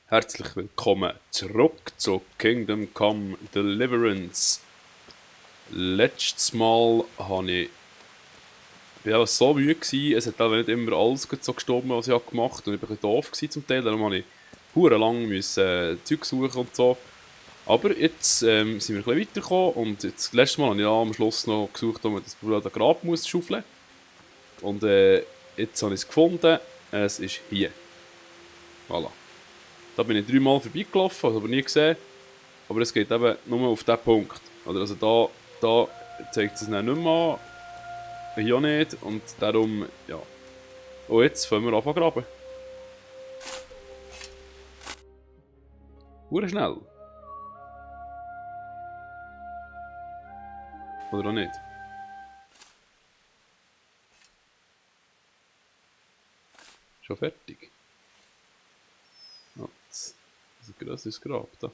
Herzlich willkommen zurück zu Kingdom Come Deliverance. Letztes Mal war ich so müde gewesen, es hat auch nicht immer alles so gestorben, was ich gemacht habe. Und ich war ein bisschen doof zum Teil, darum musste ich verdammt lang Zeug suchen und so. Aber jetzt sind wir ein bisschen weitergekommen und jetzt, letztes Mal habe ich am Schluss noch gesucht, wo man das blöde Grab muss schaufeln. Und jetzt habe ich es gefunden, es ist hier. Voilà. Da bin ich 3-mal vorbeigelaufen, habe aber nie gesehen. Aber es geht eben nur auf diesen Punkt. Oder also da zeigt es dann nicht mehr an. Hier auch nicht. Und darum, ja. Und jetzt fangen wir an zu graben. Hure schnell. Oder auch nicht. Schon fertig. Das ist ein grosses Grab da.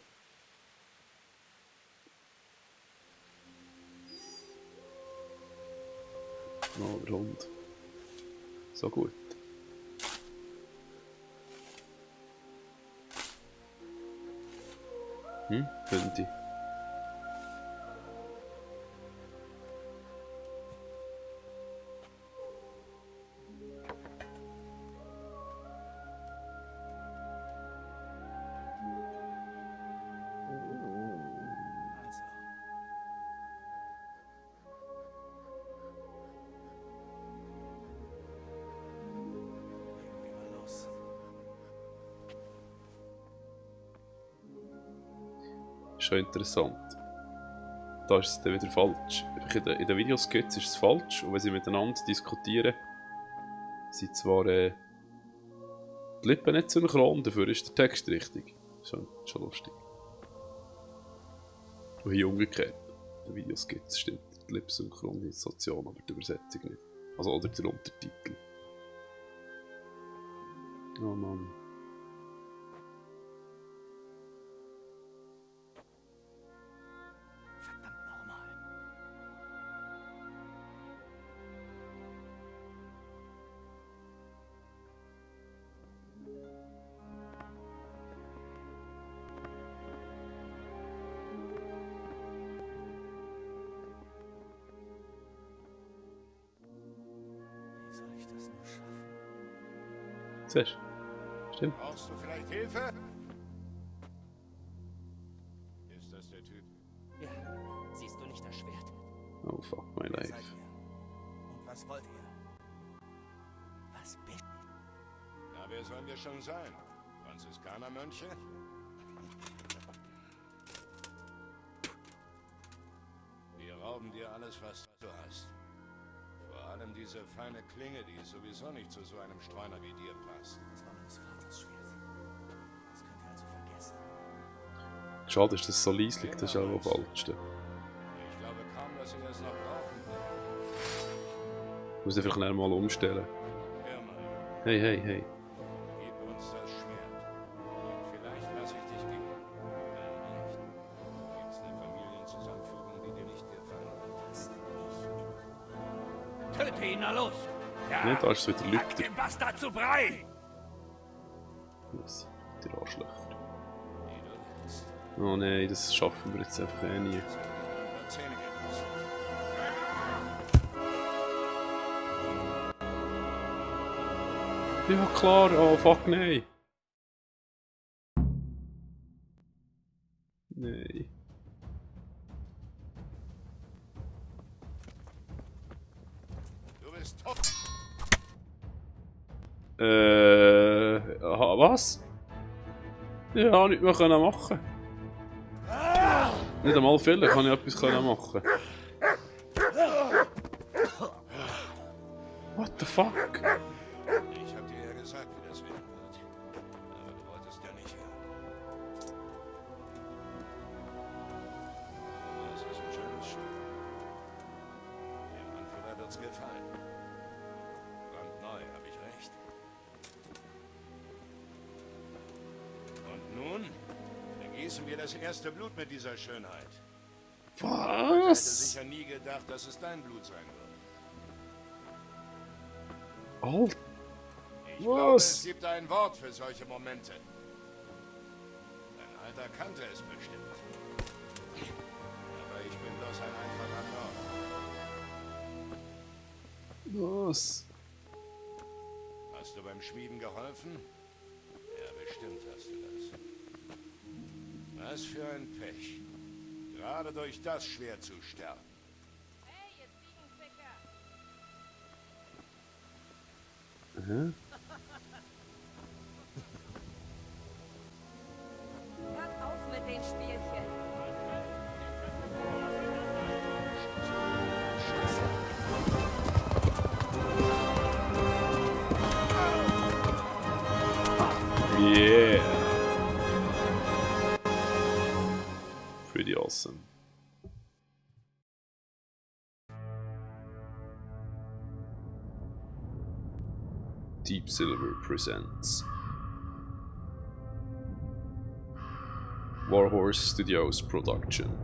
Oh, der Hund. So gut. Könnte. Schon interessant. Da ist es dann wieder falsch. In den Videoskizzen ist es falsch und wenn sie miteinander diskutieren, sind zwar die Lippen nicht synchron, dafür ist der Text richtig. Schon lustig. Und hier umgekehrt. In den Videoskizzen stimmt die Lip-Synchronisation, aber die Übersetzung nicht. Also oder der Untertitel. Oh Mann. Siehst du? Stimmt. Brauchst du vielleicht Hilfe? Ist das der Typ? Ja, siehst du nicht das Schwert? Oh fuck my Wer life. seid ihr? Und was wollt ihr? Was bist Na, wer sollen wir schon sein? Franziskanermönche? Wir rauben dir alles, was du hast. Vor allem diese feine Klinge, die sowieso nicht zu so einem Streuner wie dir passt. Das war meines Vaters Schwert. Das könnt ihr also vergessen. Schade, ist das so leislich, das ist auch am falschsten. Ich glaube kaum, dass ihr es noch brauchen werdet. Ich muss einfach schnell mal umstellen. Hör mal, Hey, hey, hey. gib uns das Schwert. Und vielleicht lasse ich dich gehen. Wenn nicht, gibt's eine Familienzusammenführung, die dir nicht gefallen. Lasst mich in Ruhe. Töte ihn, na los! Ne, da ist es wieder Hack Lüter. den Bastard zu Brei! Was? Die Arschlöcher. Wie du willst. Oh nein, das schaffen wir jetzt einfach nie. Das wird ein paar Zähne gerissen. Ja klar, oh fuck nein. Nein. Du bist tot. Was? Ja, nichts mehr können machen. Nicht einmal viel kann ich etwas können machen. What the fuck? Ich hab dir ja gesagt, wie das werden wird. Aber du wolltest ja nicht hören. Das ist ein schönes Stück. Dem Anführer wird's gefallen. Brandneu, hab ich recht. Und nun vergießen wir das erste Blut mit dieser Schönheit. Ich hätte Was? sicher nie gedacht, dass es dein Blut sein wird. Alter. Ich glaube, Was? es gibt ein Wort für solche Momente. Alter kannte es bestimmt. Aber ich bin bloß ein einfacher Nord. Was? Hast du beim Schmieden geholfen? Ja, bestimmt hast du das. Was für ein Pech. Gerade durch das schwer zu sterben. Hey, ihr Ziegenficker! Aha. Hört auf mit den Spielchen! Yeah. Pretty awesome. Deep Silver presents Warhorse Studios production.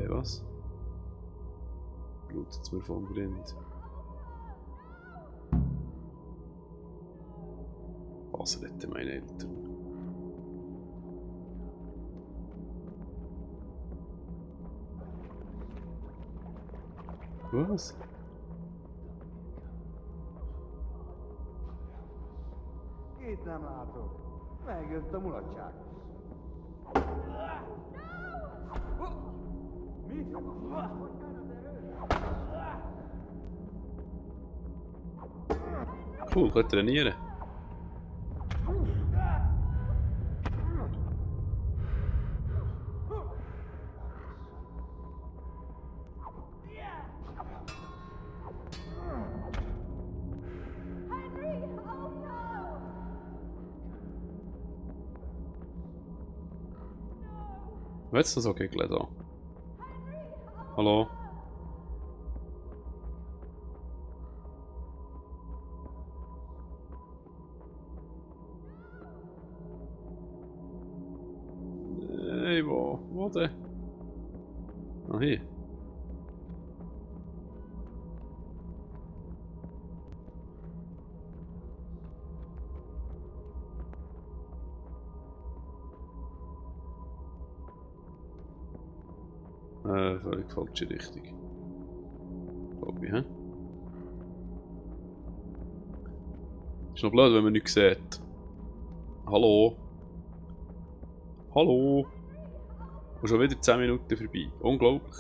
Was? Blutet mir vom Grind. Was retten meine Eltern? Was? Itt nem látok. Megjött a mulatság. Mi? Cool, gaat trainieren. Wat is dat ook ik let al? Hallo? Nee, wat hè? Oh, hier. Völlig falsche Richtung. Glaube ich, hä? Ist noch blöd, wenn man nichts sieht. Hallo? Hallo? Und schon wieder 10 Minuten vorbei. Unglaublich.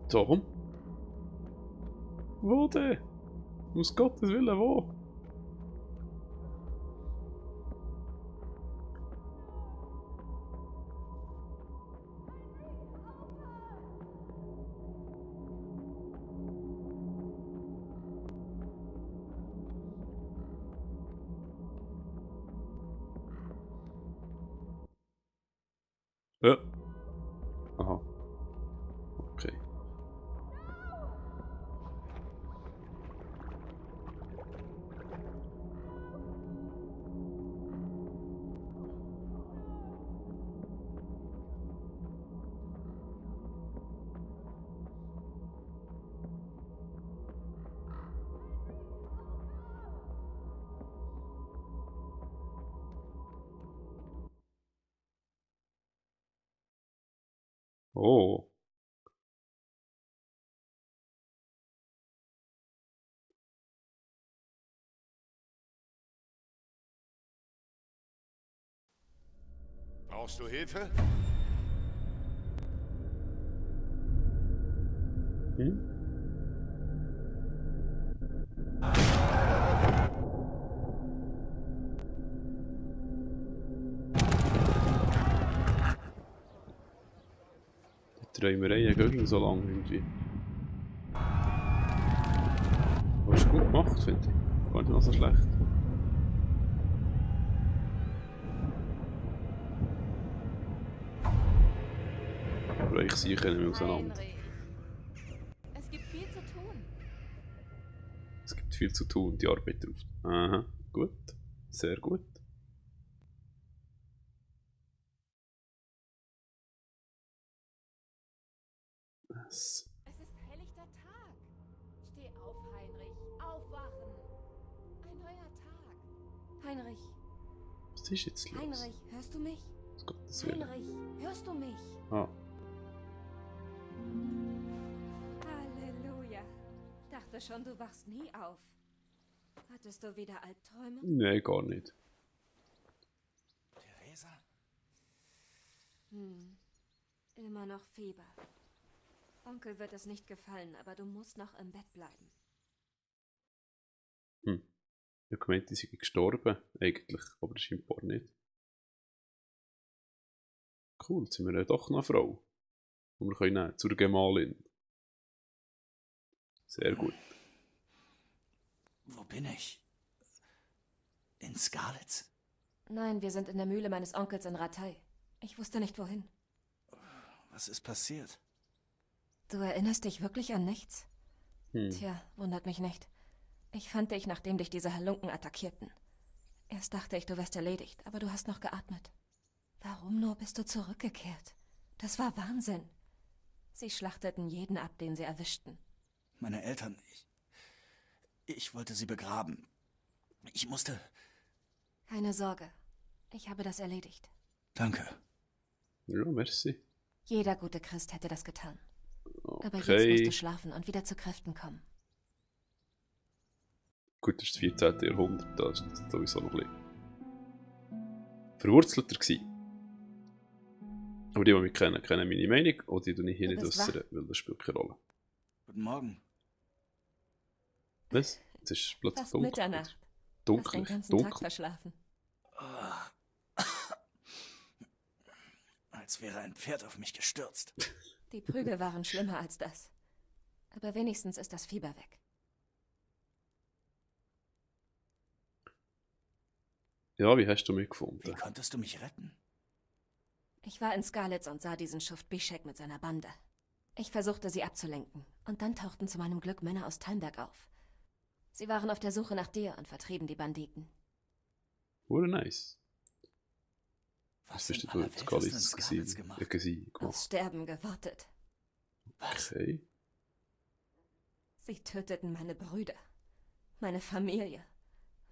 So, komm. Wo denn? Um Gottes Willen, wo? Ja. Aha. Okay. Oh. Brauchst du Hilfe? Hm? Die Träumereien gehen so lang irgendwie. Aber ist gut gemacht, finde ich. Gar nicht mal so schlecht. Aber ich sehe nicht mehr auseinander. Heinrich. Es gibt viel zu tun. Es gibt viel zu tun, die Arbeit drauf. Aha, gut. Sehr gut. Es Es ist helllichter Tag. Steh auf, Heinrich. Aufwachen. Ein neuer Tag. Heinrich, Was ist jetzt los? Heinrich, hörst du mich? Um Gottes Willen. Heinrich, hörst du mich? Ah, Halleluja. Dachte schon, du wachst nie auf. Hattest du wieder Albträume? nee, gar nicht. Theresa? Immer noch Fieber. Onkel wird es nicht gefallen, aber du musst noch im Bett bleiben. Hm. Ich habe gemeint, die sind gestorben, eigentlich, aber scheinbar nicht. Cool, jetzt sind wir ja doch noch eine Frau. Und wir können nehmen, zur Gemahlin. Sehr gut. Wo bin ich? In Scarlets? Nein, wir sind in der Mühle meines Onkels in Ratay. Ich wusste nicht wohin. Was ist passiert? Du erinnerst dich wirklich an nichts? Hm. Tja, wundert mich nicht. Ich fand dich, nachdem dich diese Halunken attackierten. Erst dachte ich, du wärst erledigt, aber du hast noch geatmet. Warum nur bist du zurückgekehrt? Das war Wahnsinn. Sie schlachteten jeden ab, den sie erwischten. Meine Eltern, ich wollte sie begraben. Ich musste... Keine Sorge. Ich habe das erledigt. Danke. Ja, merci. Jeder gute Christ hätte das getan. Aber jetzt Okay. musst du schlafen und wieder zu Kräften kommen. Gut, das ist das 14. Jahrhundert, da ist das sowieso noch ein bisschen verwurzelter gewesen. Aber die mich kennen, kennen meine Meinung und die tue ich hier Du nicht bist äußern, weil das spielt keine Rolle. Guten Morgen. Was? Jetzt ist es plötzlich Fast dunkel. Mitternacht. Hast Dunkel, den ganzen Tag dunkel. verschlafen. Als wäre ein Pferd auf mich gestürzt. Die Prügel waren schlimmer als das. Aber wenigstens ist das Fieber weg. Ja, wie hast du mich Wie gefunden? konntest du mich retten? Ich war in Scarlets und sah diesen Schuft Bishek mit seiner Bande. Ich versuchte, sie abzulenken. Und dann tauchten zu meinem Glück Männer aus Talmberg auf. Sie waren auf der Suche nach dir und vertrieben die Banditen. Wurde nice. Was bist in du aller jetzt Welt gar hast du in nichts Scarlets gesehen? gemacht? Ja, gesehen, Aufs gemacht. Sterben gewartet. Was? Okay. Sie töteten meine Brüder, meine Familie,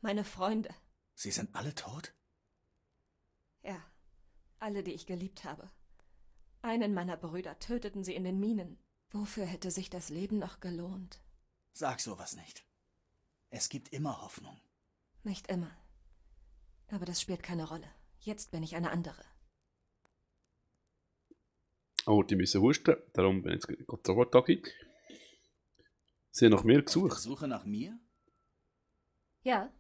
meine Freunde. Sie sind alle tot? Ja, alle, die ich geliebt habe. Einen meiner Brüder töteten sie in den Minen. Wofür hätte sich das Leben noch gelohnt? Sag sowas nicht. Es gibt immer Hoffnung. Nicht immer. Aber das spielt keine Rolle. Jetzt bin ich eine andere. Oh, die müssen husten, darum bin ich jetzt gerade sofort da. Sie haben nach mir Auf der gesucht. Suche nach mir? Ja,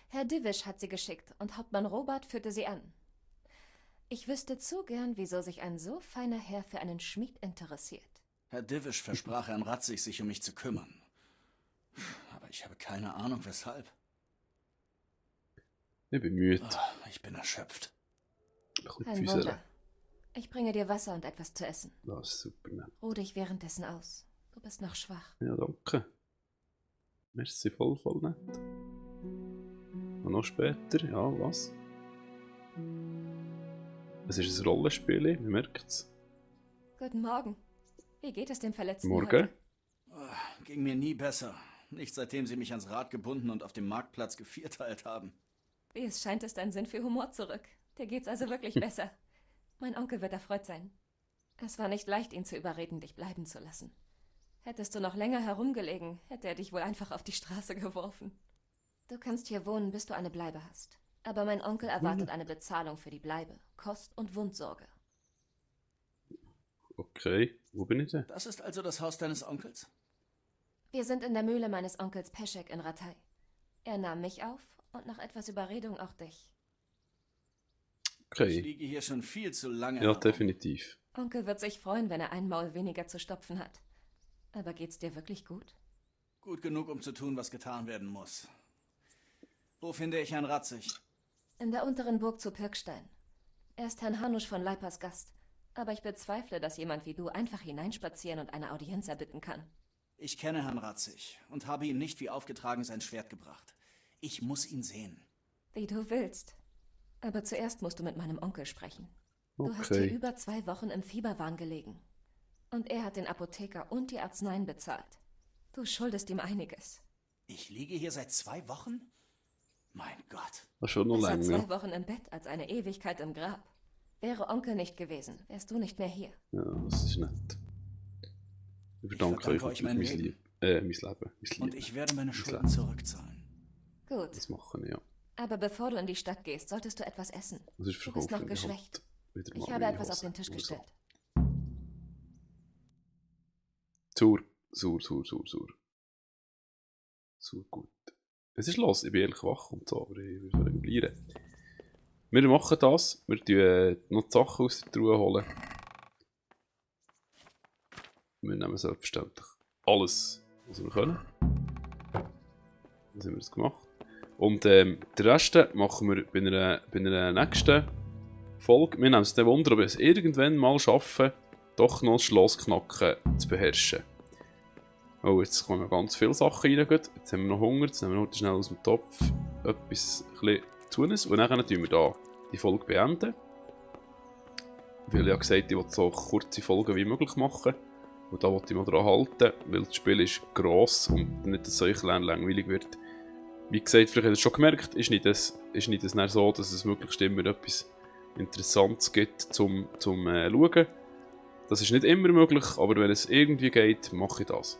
Herr Divish hat sie geschickt und Hauptmann Robert führte sie an. Ich wüsste zu gern, wieso sich ein so feiner Herr für einen Schmied interessiert. Herr Divish versprach Herrn Ratzig, sich um mich zu kümmern. Aber ich habe keine Ahnung, weshalb. Ich bin müde. Ich bin erschöpft. Ein bisschen Kein Füße. Wunder. Ich bringe dir Wasser und etwas zu essen. Das ist super nett. Ruh dich währenddessen aus. Du bist noch schwach. Ja, danke. Merci, voll nett. Und noch später, ja, was? Es ist ein Rollenspiel, man merkt es. Guten Morgen. Wie geht es dem Verletzten Morgen. heute? Ging mir nie besser. Nicht seitdem sie mich ans Rad gebunden und auf dem Marktplatz gevierteilt haben. Wie es scheint, ist dein Sinn für Humor zurück. Dir geht's also wirklich besser. Mein Onkel wird erfreut sein. Es war nicht leicht, ihn zu überreden, dich bleiben zu lassen. Hättest du noch länger herumgelegen, hätte er dich wohl einfach auf die Straße geworfen. Du kannst hier wohnen, bis du eine Bleibe hast. Aber mein Onkel erwartet eine Bezahlung für die Bleibe, Kost- und Wundsorge. Okay, wo bin ich denn? Das ist also das Haus deines Onkels? Wir sind in der Mühle meines Onkels Peschek in Ratay. Er nahm mich auf und nach etwas Überredung auch dich. Ich Okay, liege hier schon viel zu lange. ja, herum. definitiv. Onkel wird sich freuen, wenn er ein Maul weniger zu stopfen hat. Aber geht's dir wirklich gut? Gut genug, um zu tun, was getan werden muss. Wo finde ich Herrn Ratzig? In der unteren Burg zu Pirkstein. Er ist Herrn Hanusch von Leipers Gast. Aber ich bezweifle, dass jemand wie du einfach hineinspazieren und eine Audienz erbitten kann. Ich kenne Herrn Ratzig und habe ihm nicht wie aufgetragen sein Schwert gebracht. Ich muss ihn sehen. Wie du willst. Aber zuerst musst du mit meinem Onkel sprechen. Du hast hier Okay. über 2 Wochen im Fieberwahn gelegen. Und er hat den Apotheker und die Arzneien bezahlt. Du schuldest ihm einiges. Ich liege hier seit 2 Wochen? Mein Gott. Das ist schon noch Besser länger. 2 Wochen im Bett als eine Ewigkeit im Grab. Wäre Onkel nicht gewesen, wärst du nicht mehr hier. Ja, das ist nett. Ich verdanke verdanke euch euch mein mein Leben. Leben. Mein Leben. Mein Und Leben. ich werde meine Mein Schulden Leben. zurückzahlen. Gut, Das machen wir, ja. aber bevor du in die Stadt gehst, solltest du etwas essen. Das ist Du bist noch verkauft, wenn ich geschwächt. halt wieder Ich mal habe meine etwas auf Hose den Tisch raus gestellt. habe. Sur. Sur gut. Es ist los, ich bin ehrlich wach und so, aber ich will regulieren. Wir machen das, wir tun noch die Sachen aus der Truhe holen. Wir nehmen selbstverständlich alles, was wir können. Dann haben wir das gemacht. Und den Rest machen wir bei einer nächsten Folge. Wir nehmen es nicht Wunder, ob wir es irgendwann mal schaffen, doch noch das Schlossknacken zu beherrschen. Oh, jetzt kommen ganz viele Sachen rein. Gut. Jetzt haben wir noch Hunger, jetzt nehmen wir noch schnell aus dem Topf etwas zu uns und dann tun wir da die Folge beenden. Weil ich ja gesagt, ich will so kurze Folgen wie möglich machen. Und da wollte ich mal dran halten, weil das Spiel ist gross und nicht, dass es euch langweilig wird. Wie gesagt, vielleicht habt ihr es schon gemerkt, ist nicht das so, dass es möglichst immer etwas Interessantes gibt zum Schauen. Das ist nicht immer möglich, aber wenn es irgendwie geht, mache ich das.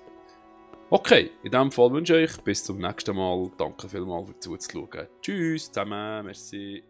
Okay, in diesem Fall wünsche ich euch bis zum nächsten Mal. Danke vielmals für zuzuschauen. Tschüss zusammen, merci.